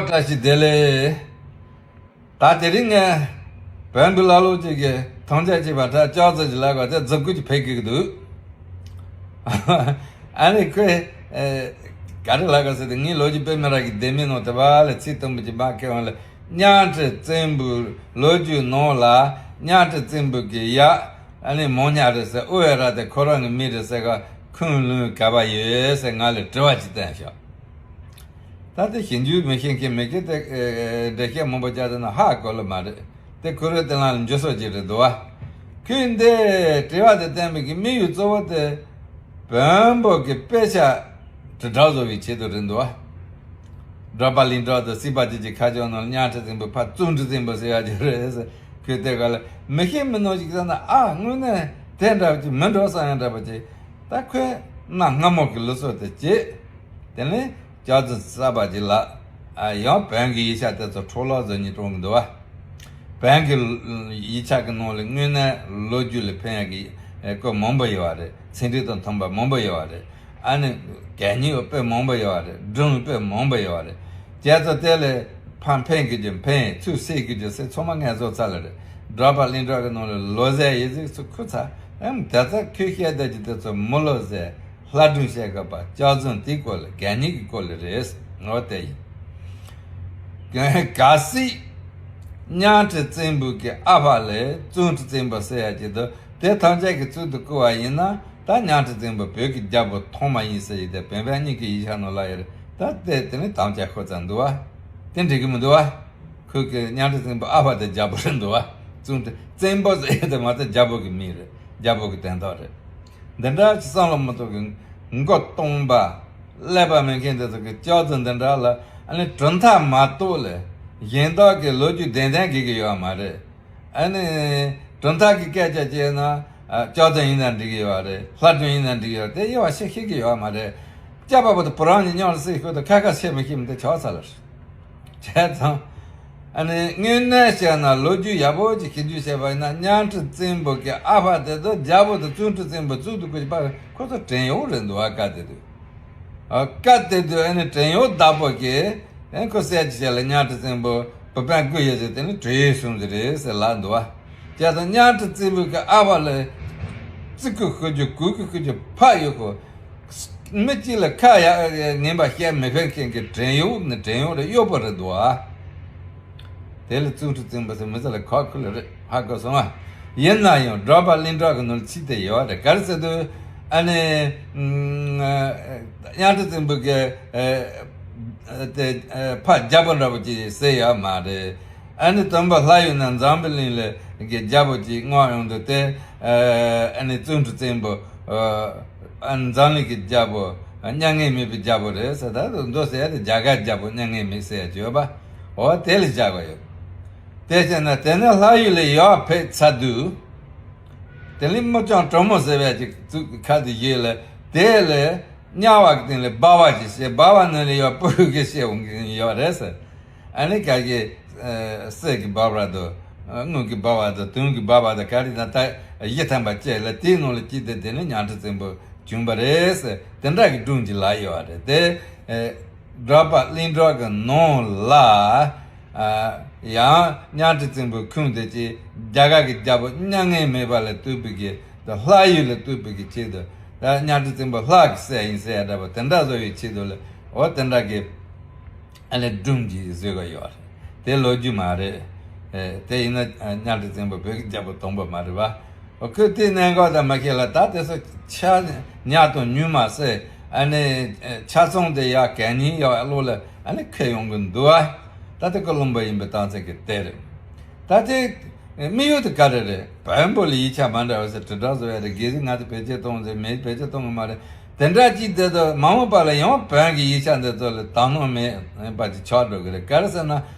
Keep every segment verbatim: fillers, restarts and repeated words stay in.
བཀྲ་ཤིས་བདེ་ལེགས། ད་དེ་རིང་ངས་བོན་གྱི་བླ་སློབ་ཅིག་གིས་ཐམས་ཅད་ཀྱི་བར་ཐག་ལྕགས་རྩི་ཞིག་ལབ་པ་དེ་རྫིབ་ཀུ་ཅིག་ཕེབས་ཀྱི་འདུག་ཨ་ནི་ཁོས་ཨེ་ག་རེ་ལབ་ག་ཟེར་ཏེ། ངའི་ལོ་རྒྱུས་དཔེ་མི་སྲིད་ཀྱི་ལྡེ་མིག་ནང་དེ་བ་ལ་ཚིག་དུམ་བུ་ཅིག་མར་ཁེལ་བ་ལ། གཉའ་ཁྲི་བཙན་པོའི་ལོ་རྒྱུས་ནང་ལ་གཉའ་ཁྲི་བཙན་པོ་གི་ཡབ་ཨ་ནི་མོ་ཉ་རེད་ཟེར། ཨུ་ཝེ་ར་དེ་ཁོ་རང་གི་མི་རེད་ཟེར་ག་ཁུངས་ལུང་ག་པར་ཡོད་ཟེར་ང་ལ་དྲི་བ་ཅིག་བསྟན་ཤག་ད་དེ་ཞིབ་འཇུག་མི་ཤེས་མཁན་མི་གི་དེ་ཨེ་འགྲེལ་བཤད་མང་པོ་རྒྱག་དེ་ན་ཧ་གོ་ལ་མ་རེད། དེ་ཁོ་རང་དེ་ལ་འཇུ་སོ་ཅིག་རེད་འདུག་བ། ཁོས་འདི་དྲི་བ་དེ་བསྟན་པའི་གི་དམིགས་ཡུལ་གཙོ་བོ་དེ་བོན་པོ་གི་དཔེ་ཆ་དྲིལ་བསྒྲགས་བཟོ་བའི་ཆེད་དུ་རེད་འདུག་བ། འབྲོག་པ་གླིང་འབྲོག་དང་སྲིད་པ་བཅས་ཀྱི་ཁ་ཕྱོགས་ནང་གཉའ་ཁྲི་བཙན་པོ་ཕར་ཙུང་ཁྲི་བཙན་པོ་ཟེར་ཡ་ཅིག་རེད་ཟེར། ཁོས་དེ་ག་ལ་མི་ཤེས་མི་ནོར་ཞིག་བསམ་ན། ཨ་དངོས་གནས་དེ་འདྲ་བ་ཅིག་མི་འགྲོ་བསམ་ཡ་འདྲ་བ་ཅིག་ད་ཁོས་གནའ་སྔ་མོ་གི་ལུགས་སྲོལ་དེ་བྱེད། དེ་ནས་ལྕགས་རྩི་གསར་པ་ཅིག་ལ་ཨ་ཡང་བོན་གྱི་ཡིག་ཆ་དེ་ཚོ་འཕྲོ་བརླག་བཟོ་ཉེས་བཏང་གི་འདུག་བ། བོན་གྱི་ཡིག་ཆ་གི་ནང་ལ་དངོས་གནས་ལོ་རྒྱུས་ལ་ཕན་ཡག་གི་སྐོར་མང་པོ་ཡོད་བ་རེད། ཚན་རིག་དང་མཐུན་པ་མང་པོ་ཡོད་བ་རེད། ཨ་ནི་གད་སྙིགས་དཔེ་མང་པོ་ཡོད་བ་རེད། སྒྲུང་དཔེ་མང་པོ་ཡོད་བ་རེད། བྱས་ཙང་དེ་ལས་ཕར་འཕེན་གི་རྒྱུ་འཕེན། ཚུར་བསད་གི་རྒྱུ་བསད། ཚང་མ་ངས་བཟོ་ཚར་ལ་རེད། འབྲོག་པ་གླིང་འབྲོག་གི་ནང་ལ་ལོ་ཟེར་ཡི་ཟིག་ཚུར་ཁུར་ཚར། ཨེམ་དེ་ཚོ་ཁོས་བཤད་བསྡད་ཀྱི་དེ་ཚོ་མི་ལོ་ཟེར། ལྷ་སྒྲུང་བཤད་དགོས་པ་ལྕགས་རྫུན་དེའི་སྐོར་ལ། གད་སྙིགས་ཀྱི་སྐོར་ལ་རེད། ངོ་དེ་ཡིན། གལ་སྲིད་གཉའ་ཁྲི་བཙན་པོ་གི་ཨ་ཕ་ལ་ཙུང་ཁྲི་བཙན་པོ་ཟེར་ཡ་ཅིག་འདུག་དེ་ཐམས་ཅད་ཀྱི་ཚུལ་དུ་བཀུར་བ་ཡིན་ན། ད་གཉའ་ཁྲི་བཙན་པོ་བོད་ཀྱི་རྒྱལ་པོ་ཐོག་མ་ཡིན་ཟེར་ཡི་དེ་བོན་བོན་གཉིས་ཀྱི་ཡིག་ཆ་ནང་ལ་ཡོད་རེད། ད་དེ་དེ་ནི་དམ་བཅའ་ཤོར་ཚར་འདུག་བ། དེ་འགྲིག་གི་མི་འདུག་བ། ཁོས་ཀྱི་གཉའ་ཁྲི་བཙན་པོ་ཨ་ཕ་དེ་རྒྱལ་པོ་རེད་འདུག་བ། ཙུང་ཁྲི་བཙན་པོ་ཟེར་ཡ་དེ་མ་གཏོགས་རྒྱལ་པོ་གི་མིང་རེད། རྒྱལ་པོ་གི་དོན་དག་རེད། འདི་འདྲ་ཅིག་བསམ་བློ་མི་གཏོང་གི་མགོ་སྟོང་པ་ཀླད་པ་མེད་མཁན་དེ་ཚོ་གི་ལྕགས་རྫུན་འདི་འདྲ་ལ་ཨ་ནི་གྲུབ་མཐའ་མ་གཏོགས་ལ་གཞན་དག་གི་ལོ་རྒྱུས་ལྡན་ལྡན་དགོས་ཀྱི་ཡོད་མ་རེད། ཨ་ནི་གྲུབ་མཐའ་གི་སྐད་ཆ་བཤད་ན་ཨ་ལྕགས་རྫུན་ཡིན་ན་འགྲིག་གི་ཡོད་རེད། ལྷ་སྒྲུང་ཡིན་ན་འགྲིག་གི་ཡོད་རེད། དེ་དབྱེ་བ་ཕྱེ་ཤེས་ཀྱི་ཡོད་མ་རེད། སྐྱ་བ་པོ་དང་བུ་རམ་གཉིས་མཉམ་ལ་བསྲེས་ཤོག་དང་ཁ་ཁ་བཤད་མི་ཤེས་མི་དེ་ཆགས་ཚར་ལ། བྱས་ཙང་། ཨ་ནི་དངོས་གནས་བཤད་ན་ལོ་རྒྱུས་ཡག་པོ་ཅིག་ཞིབ་འཇུག་བྱས་པ་ཡིན་ན། གཉའ་ཁྲི་བཙན་པོ་གི་ཨ་ཕ་དེ་ཚོ་རྒྱལ་པོ་དང་ཙུང་ཁྲི་བཙན་པོ་གཙུག་ཏུ་བཀུར་བྱེད་པ་ཁོ་ཚོ་བྲན་གཡོག་རེད་འདུག་བ། སྐབས་དེ་དུས། ཨ་སྐབས་དེ་དུས་ཨ་ནི་བྲན་གཡོག་བདག་པོ་གིས་ཨ་ཁོ་བསད་ཀྱི་བྱས་ལ་གཉའ་ཁྲི་བཙན་པོ་བུ་སྤུན་དགུ་ཡོད་ཟེར། དེ་ནི་བྲན་གཡོག་བཟུང་ཟེར་རེད་ཟེར་ལབ་འདུག་བ། བྱས་ཙང་གཉའ་ཁྲི་བཙན་པོ་གི་ཨ་ཕ་ལ་བརྩི་བཀུར་ཞུ་རྒྱུ་གུས་བཀུར་ཞུ་རྒྱུ་ཕར་གཡུག་གོ། མི་གཅིག་ལ་ཁ་ཡ་ངན་པ་བཤད་མི་ཕོད་མཁན་གྱི་བྲན་གཡོག་ནི་བྲན་གཡོག་རེད། གཡོག་པོ་རེད་འདུག་ཨ། དེ་ལ་ཙུང་ཁྲི་བཙན་པོ་ཟེར་མི་ཚེ་ལ་ཁག་ཁུར་ལ་རེད། ཧ་གོ་སོང་ཨ། ཡིན་ན་ཡང་འབྲོག་པ་གླིང་འབྲོག་གི་ནང་ལ་ཚིག་དེ་ཡོད་རེད། ག་རེ་ཟེར་དུས་ཨ་ནི་གཉའ་ཁྲི་བཙན་པོ་གི་ཨ་དེ་ཨ་ཕ་རྒྱལ་པོ་འདྲ་པོ་ཅིག་ཟེར་ཡོད་མ་རེད། ཨ་ནི་དུམ་བུ་ལྷ་ཡུལ་ན་འཛམ་བུ་གླིང་ལ་གི་རྒྱལ་པོ་ཅིག་མངའ་ཡོང་དུས་དེ། ཨ་ནི་ཙུང་ཁྲི་བཙན་པོ། ཨ་འཛམ་གླིང་གི་རྒྱལ་པོ་མྱ་ངན་མེད་པའི་རྒྱལ་པོ་རེད་ཟེར། ད་མདོ་ཟེར་ཡ་དེ་རྒྱ་གར་རྒྱལ་པོ་མྱ་ངན་མེད་ཟེར་ཡ་ཅིག་ཡོད་པ། འོ་དེ་ལ་བཞག་པ་ཡོད། དེ་བྱས་ན་དེ་ནས་ལྷ་ཡུལ་ལ་ཡར་ཕེབས་ཚར་དུས། དེ་ནས་མི་ལྕང་གྲོ་མོ་ཟེར་བ་ཅིག་བཙུགས། ཁ་དེ་བཞི་ལ་དེ་ལ་དམྱལ་བ་གི་སྟེང་ལ་སྦལ་བ་ཞིག་བྱས། སྦལ་བ་ནང་ལ་ཡར་སྤུ་རུ་གི་བྱས་འོང་གི་ཡོད་རེད་ཟེར། ཨ་ནི་ག་གི་ཨ་གསེར་གྱི་སྦལ་བ་དང་དངུལ་གྱི་སྦལ་བ་དང་དུང་གི་སྦལ་བ་དང་ག་རེ་དང་ད་བཞི་ཐམ་པ་བཅས་ལ་དེའི་ནང་ལ་གཅིག་དེ་དེ་ནི་གཉའ་ཁྲི་བཙན་པོ་བྱུང་བ་རེད་ཟེར། དེ་འདྲ་གི་སྒྲུང་ཅིག་ལབ་ཡོད་རེད་དེ། ཨ་འབྲོག་པ་གླིང་འབྲོག་གི་ནང་ལ་ཨ་ཡང་གཉའ་ཁྲི་བཙན་པོའི་ཁུངས་དེ་ཅིག་རྒྱ་གར་གྱི་རྒྱལ་པོ་མྱ་ངན་མེད་པ་ལ་གཏུགས་པའི་གི་ལྷ་ཡུལ་ལ་གཏུགས་པའི་གི་ཆེད་དུ། ད་གཉའ་ཁྲི་བཙན་པོ་ལྷ་གི་སྲས་ཡིན་ཟེར་ཡ་འདྲ་པོ་དེ་འདྲ་བཟོ་བའི་ཆེད་དུ་ལ་འོ་དེ་འདྲ་གི་ཨ་ནི་སྒྲུང་གི་བཟོས་པ་ཡོད་རེད། དེ་ལོ་རྒྱུས་མ་རེད། ཨེ་དེ་ཡིན་ན་ཨ་གཉའ་ཁྲི་བཙན་པོ་བོད་ཀྱི་རྒྱལ་པོ་དང་པོ་མ་རེད་པ། འོ་ཁོས་དེའི་གནད་འགག་དང་མ་ཁེལ་ལ་ད་དེ་ཚོ་ཆ་ཉག་དང་ཉུང་མ་ཟེར། ཨ་ནི་ཨེ་ཆ་ཚང་དེ་ཡར་གད་སྙིགས་ཡར་བློ་ལ་ཨ་ནི་ཁེལ་ཡོང་གི་འདུག་ཨ། ད་དེ་ཀོ་ལོམ་པོ་ཡིན་པའི་རྟགས་མཚན་གྱི་དེ་རེད། ད་དེ་དམིགས་ཡུལ་དེ་ག་རེ་རེད། བོན་པོ་ལ་ཡིག་ཆ་མ་འདྲ་བ་ཟེར་དྲིལ་བསྒྲགས་བཟོ་ཡ་རེད། གལ་སྲིད་ང་ཚོ་བེད་སྤྱོད་གཏོང་ཟེར་མེད་བེད་སྤྱོད་གཏོང་གི་མ་རེད། དེ་འདྲ་ཅིག་དེ་ཚོ་མ་འོངས་པ་ལ་ཡང་བོན་གྱི་ཡིག་ཆ་འདི་ཚོ་ལ་དག་སྣང་མེད་པ་ཅིག་ཆགས་འགྲོ་གི་རེད། ག་རེ་ཟེར་ན་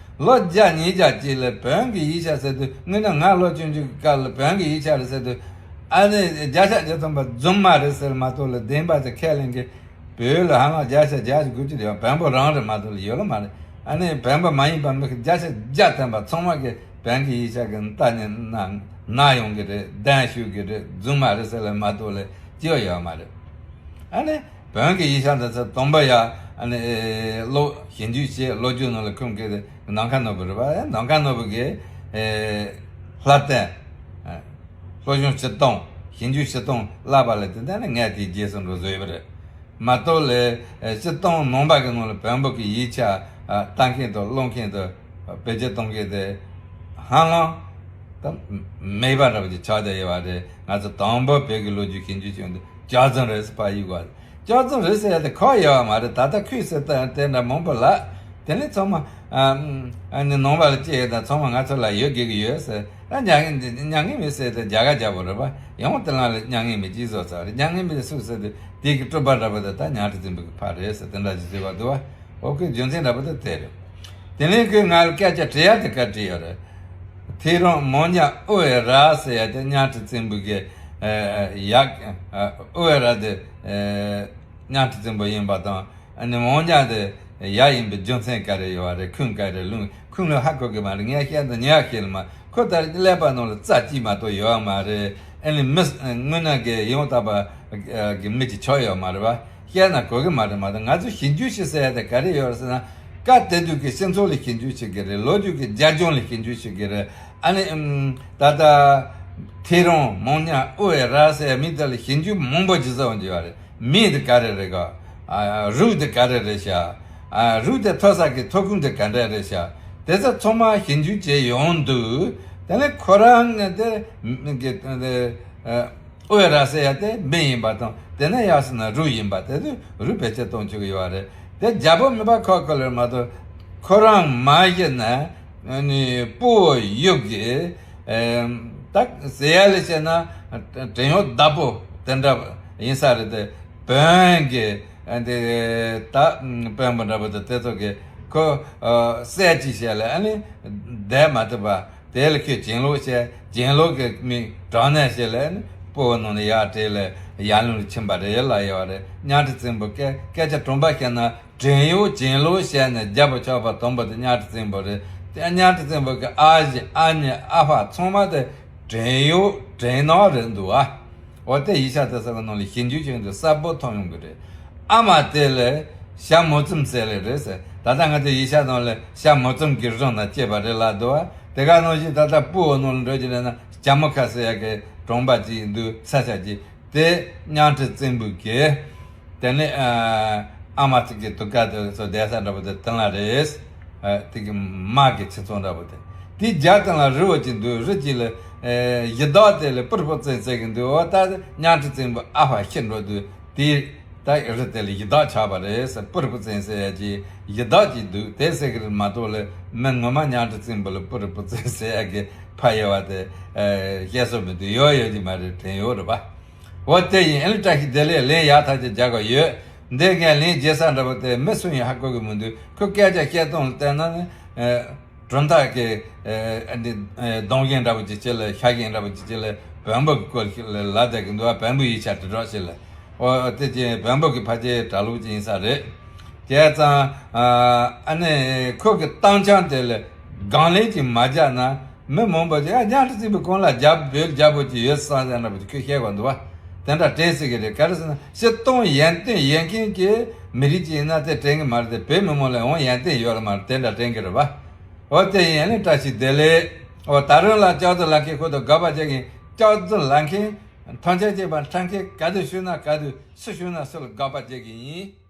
ལོ་བརྒྱ་ཉིས་བརྒྱ་ཅིག་ལ་བོན་གྱི་ཡིག་ཆ་ཟེར་དུས་དངོས་གནས་ང་ལོ་ཆུང་ཆུང་གི་སྐབས་ལ་བོན་གྱི་ཡིག་ཆ་རེད་ཟེར་དུས་ཨ་ནི་བརྒྱ་ཆ་བརྒྱ་ཐམ་པ་རྫུན་མ་རེད་ཟེར་མ་གཏོགས་ལ་བདེན་པ་ཅིག་ཁས་ལེན་གི་བོད་ལ་ཧ་ལམ་བརྒྱ་ཆ་བརྒྱ་ཞིག་དགུ་བཅུ་དེ་ཡང་བོན་པོ་རང་རེད་མ་གཏོགས་ལ་ཡོད་ལ་མ་རེད། ཨ་ནི་བོན་པོ་མ་ཡིན་པ་མི་ཁ་བརྒྱ་ཆ་བརྒྱ་ཐམ་པ་ཚང་མ་གིས་བོན་གྱི་ཡིག་ཆ་གི་ལྟ་ཉན་ན་ན་ཡོང་གི་རེད། གདན་ཞུ་གི་རེད། རྫུན་མ་རེད་ཟེར་ལ་མ་གཏོགས་ལ་ཅི་ཡང་ཡོད་མ་རེད། ཨ་ནི་ བོན་གྱི་ཡིག་ཆ་འདི་ཚོ་དང་པོ་ཡ་ཨ་ནི་ལོ་ཞིབ་འཇུག་བྱས། ལོ་རྒྱུས་ནང་ལ་ཁུངས་སྐྱེལ་ཏེ་ནམ་མཁའ་ནོར་བུ་རེད་པ། ནམ་མཁའ་ནོར་བུ་གིས་ལྷ་བསྟན། སློབ་སྦྱོང་སྤྱིར་བཏང་། ཞིབ་འཇུག་སྤྱིར་བཏང་བསླབ་པ་ལ་དེ་ལྟར་ནི་ངས་དེའི་རྗེས་སུ་འགྲོ་བཟོས་པ་རེད། མ་གཏོགས་ལས་སྤྱིར་བཏང་ནང་པ་གི་ནང་ལ་བོན་པོ་གི་ཡིག་ཆ་ལྟ་མཁན་དང་ཀློག་མཁན་དང་བེད་སྤྱོད་གཏོང་མཁན་དེ་ཧ་ལམ་ད་མེད་པ་འདྲ་པོ་ཅིག་ཆགས་བསྡད་ཡོད་པ་རེད། ང་ཚོ་དང་པོ་བོད་ཀྱི་ལོ་རྒྱུས་ཞིབ་འཇུག་བྱེད་དུས་སྐྱག་རྫུན་རེད་ཟེར་པ་ཡིན་དགོས། སྐྱག་རྫུན་རེད་ཟེར་ཡ་དེ་ཁག་ཡོད་པ་མ་རེད། ད་ལྟ་ཁུལ་ཟེར་ད་དེ་འདྲ་མང་པོ་ལ། དེ་ནས་ཚང་མ་ཨ་ནི་ནང་པ་ལ་སྐྱེས་ཡོད་ད་ཚང་མ་ང་ཚོ་ལ་ཡོད་དགོས་ཀྱི་ཡོད་ཟེར། ཨ་མྱ་ངན་མྱ་ངན་མེད་ཟེར་ཏེ་རྒྱ་གར་རྒྱལ་པོ་རེད་པ། ཡང་དེ་ལ་ལ་མྱ་ངན་མེད་ཅི་བཟོ་ཚར་རེད། མྱ་ངན་མེད་སུ་ཟེར་ཏེ་དེ་གི་སྤྲུལ་པ་འདྲ་པོ་དེ་ད་གཉའ་ཁྲི་བཙན་པོ་གི་ཕ་རེད་ཟེར་དེ་འདྲ་ཅིག་བཟོས་པ་འདུག་བ། འོ་ཁོའི་རྒྱུ་མཚན་འདྲ་པོ་དེ་དེ་རེད། དེ་ནས་ཁོས་ང་ལ་སྐད་ཆ་དྲི་ཡ་དེ་ག་དྲིས་ཡོད་རེད། ཐེའུ་རང་མང་ཉག་ཨུ་ཝེ་ར་ཟེར་ཡ་དེ་གཉའ་ཁྲི་བཙན་པོ་གི་ཡག་ཨུ་ཝེ་ར་དེ་གཉའ་ཁྲི་བཙན་པོ་ཡིན་པ་དང་། ཨ་ནི་མང་ཉག་དེ་ཡག་ཡིན་པའི་རྒྱུ་མཚན་ག་རེ་ཡོད་པ་རེད། ཁུངས་ག་རེ་ལུང་ཁུངས་ལ་ཧ་གོ་གི་མ་རེད། ངས་བཤད་དང་ཉག་བཤད་ལ་མ་ཁོ་ད་ཀླད་པ་ནང་ལ་རྩ་གཅིག་མ་གཏོགས་ཡོད་པ་མ་རེད། ཨ་ནི་མི་དངོས་གནས་ཀྱི་ཡང་དག་པ་གི་མི་གཅིག་ཆགས་ཡོད་མ་རེད་པ། བཤད་ན་གོ་གི་མ་རེད། མ་གཏོགས་ང་ཚོ་ཞིབ་འཇུག་བྱེད་ཟེར་ཡ་དེ་ག་རེ་ཡོད་རེད་ཟེར་ན། སྐབས་དེ་དུས་ཀྱི་སྤྱི་ཚོགས་ལ་ཞིབ་འཇུག་བྱེད་ཀྱི་རེད། ལོ་རྒྱུས་ཀྱི་རྒྱབ་ལྗོངས་ལ་ཞིབ་འཇུག་བྱེད་ཀྱི་རེད། ཨ་ནི་ད་ལྟ་ཐེའུ་རང་མང་ཉག་ཨུ་ཝེ་ར་ཟེར་ཡ་མི་དེ་ལ་ཞིབ་འཇུག་མང་པོ་ཅིག་བཟོ་འོང་གི་ཡོད་རེད། མིང་དེ་ག་རེ་རེད་ག་ཨ། རུས་དེ་ག་རེ་རེད་ཤག་ཨ། རུས་དེ་ཐོན་ས་གི་ཐོན་ཁུངས་དེ་ག་འདྲ་རེད་ཤག་དེ་ཚོ་ཚང་མ་ཞིབ་འཇུག་བྱས་ཡོང་དུས། དེ་ནས་ཁོ་རང་ངས་དེ་གི་དེ་ཨ། ཨུ་ཝེ་ར་ཟེར་ཡ་དེ་མིང་ཡིན་པ་དང་། དེ་ནས་ཡག་ཟེར་ན་རུས་ཡིན་པ། དེ་དུས་རུས་བེད་སྤྱོད་གཏོང་བཅུག་གི་ཡོད་རེད། དེ་རྒྱལ་པོ་མེད་པ་ཁོ་ཁོ་ལ་མ་གཏོགས་ཁོ་རང་མ་གཞི་ནས་ཨ་ནི་སྤོ་བོ་ཡུག་གི་ཨེམ། ད་ཟེར་ཡ་ལ་བཤད་ན་བྲན་གཡོག་བདག་པོ་དེ་འདྲ་ཡིན་ས་རེད་དེ། བོན་གྱི་ཨ་འདི་ད་དཔོན་པོ་འདྲ་པོ་དེ་དེ་ཚོ་གི་ཁོ་ཨ་བསད་ཅིག་བྱས་ལ་ཨ་ནི་བསྡད་མ་ཐུབ་པ་དེ་ལ་ཁོས་གྱེན་ལོག་བྱས། གྱེན་ལོག་གི་མི་དྲག་གནོན་བྱས་ལ་ཨ་ནི་སྤོ་བོ་ནང་ནས་ཡར་བྲོས་ལ་ཡར་ཀླུང་ལ་ཕྱིན་པ་རེད་ལབ་ཡོད་རེད། གཉའ་ཁྲི་བཙན་པོ་སྐད་སྐད་ཆ་དྲང་པོ་བཤད་ན། བྲན་གཡོག་གྱེན་ལོག་བྱས་ནས་རྒྱལ་པོ་ཆགས་པ་དང་པོ་དེ་གཉའ་ཁྲི་བཙན་པོ་རེད། དེ་གཉའ་ཁྲི་བཙན་པོ་གི་ཨ་ཞེ་ཨ་མྱེས་ཨ་ཕ་ཚང་མ་དེ་བྲན་གཡོག་བྲན་ནག་རེད་འདུག་ཨ། འོ་དེ་ཡིག་ཆ་དེ་ཚོ་གི་ནང་ལ་ཞིབ་འཇུག་བྱས་འདུག་གསལ་པོ་མཐོང་ཡོང་གི་རེད། ཨ་མ་དེ་ལ་ཞྭ་མོ་བཙུམ་ཟེར་ལེ་རེད་ཟེར། ད་ལྟ་ང་ཚོའི་ཡིག་ཆ་ནང་ལ་ཞྭ་མོ་བཙུམ་གྱི་རིགས་ནང་སྐྱེས་པ་རེད་ལབ་འདུག་ཨ། དེ་ག་ནང་བཞིན་ད་ལྟ་སྤོ་བོ་ནང་ལ་འགྲོ་རྒྱུ་རེད་ན་ཞྭ་མོ་ཁ་ཟེར་ཡ་གི་གྲོང་པ་ཅིག་འདུག་ས་ཆ་ཅིག་དེ་གཉའ་ཁྲི་བཙན་པོ་གི་དེ་ནས་ཨ་མ་ཅིག་གི་དུར་ཁ་དེ་ཚོ་བསྡད་ས་འདྲ་པོ་དེ་དེ་ལ་རེད། དེ་གི་མ་གི་ཁྱི་ཚོ་འདྲ་པོ་དེ། དེའི་རྒྱབ་དེ་ལ་རི་བོ་ཅིག་འདུག་རི་གཅིག་ལ་གཞི་བདག་དེ་ལ་པུར་པུ་བཙན་ཟེར་གི་འདུག་འོ་ད་གཉའ་ཁྲི་བཙན་པོ་ཨ་ཕ་ཤི་འགྲོ་དུས་དེ་ད་རི་དེ་ལ་གཞི་བདག་ཆགས་པ་རེད་ཟེར། པུར་པུ་བཙན་ཟེར་ཡ་ཅིག་གཞི་བདག་ཅིག་འདུག་དེ་ཟེར་གི་རེད་མ་གཏོགས་ལ་མི་ངོ་མ་གཉའ་ཁྲི་བཙན་པོ་ལ་པུར་པུ་བཙན་ཟེར་ཡ་གི་ཕ་ཡོད་པ་དེ་བཤད་སྲོལ་མི་འདུག་ཡོད་ཡོད་ཀྱི་མ་རེད། བྲན་གཡོག་རེད་པ། འོ་དེ་ཡིན། ཨ་ནི་བཀྲ་ཤིས་བདེ་ལེགས་ལན་ཡག་ཐག་ཆོད་རྒྱག་གི་ཡོད། འདི་ངས་ལན་རྒྱག་ས་འདྲ་པོ་དེ་མི་སུ་ཡིན་ཧ་གོ་གི་མི་འདུག་ཁོ་སྐད་ཆ་བཤད་སྟངས་ལ་བལྟས་ན་ནི་ཨ་གྲུབ་མཐའ་གི་ཨ་འདི་ཨ་སྡོམ་མཁན་འདྲ་པོ་ཅིག་བྱེད་ལ་ཤ་མཁན་འདྲ་པོ་ཅིག་བྱེད་ལ་བོན་པོ་གི་སྐོར་ཞིག་ལ་ལབ་བསྡད་གི་འདུག་ཨ་བོན་པོའི་ཡིག་ཆ་དྲིལ་སྒྲོག་བྱེད་ལ། འོ་དེ་ཅི་བོན་པོ་གི་ཕལ་ཆེར་གྲྭ་ལོག་ཅིག་ཡིན་ས་རེད། བྱས་ཙང་ཨ་ནི་ཁོ་གི་གཏམ་འཆང་དེ་ལ་དགང་ལན་ཅིག་མ་རྒྱག་ན། མི་མང་པོ་ཅིག་ཨ་གཉའ་ཁྲི་བཙན་པོ་གང་ལ་རྒྱབ་བོད་རྒྱབ་པོ་ཅིག་ཡོད་བསམ་ཟེར་འདྲ་པོ་ཅིག་ཁོས་བཤད་པ་འདུག་བ། དེ་འདྲ་དྲན་སྲིད་ཀྱི་རེད། ག་རེ་ཟེར་ན་སྤྱིར་བཏང་ཡོན་ཏན་ཡོད་མཁན་གྱི་མི་རིགས་ཅིག་ཡིན་ན་དེ་དྲན་གྱི་མ་རེད་དེ། བོད་མི་མང་ལ་འོང་ཡོན་ཏན་ཡོད་ལ་མ་རེད། དེ་འདྲ་དྲན་གྱི་རེད་བ། འོ་དེ་ཡིན་ནི་བཀྲ་ཤིས་བདེ་ལེགས། འོ་ད་རུང་ལ་ལྕགས་རྫི་ལ་མཁན་ཁོ་དང་དགག་པ་བྱེད་མཁན་ལྕགས་རྫི་ལ་མཁན་ཐམས་ཅད་ཅེས་པ་ཁྲང་མཁན་ག་དུས་ཤོད་ན་ག་དུས་སུ་ཤོད་ན་སུ་ལ་དགག་པ་བྱེད་ཀྱི་ཡིན།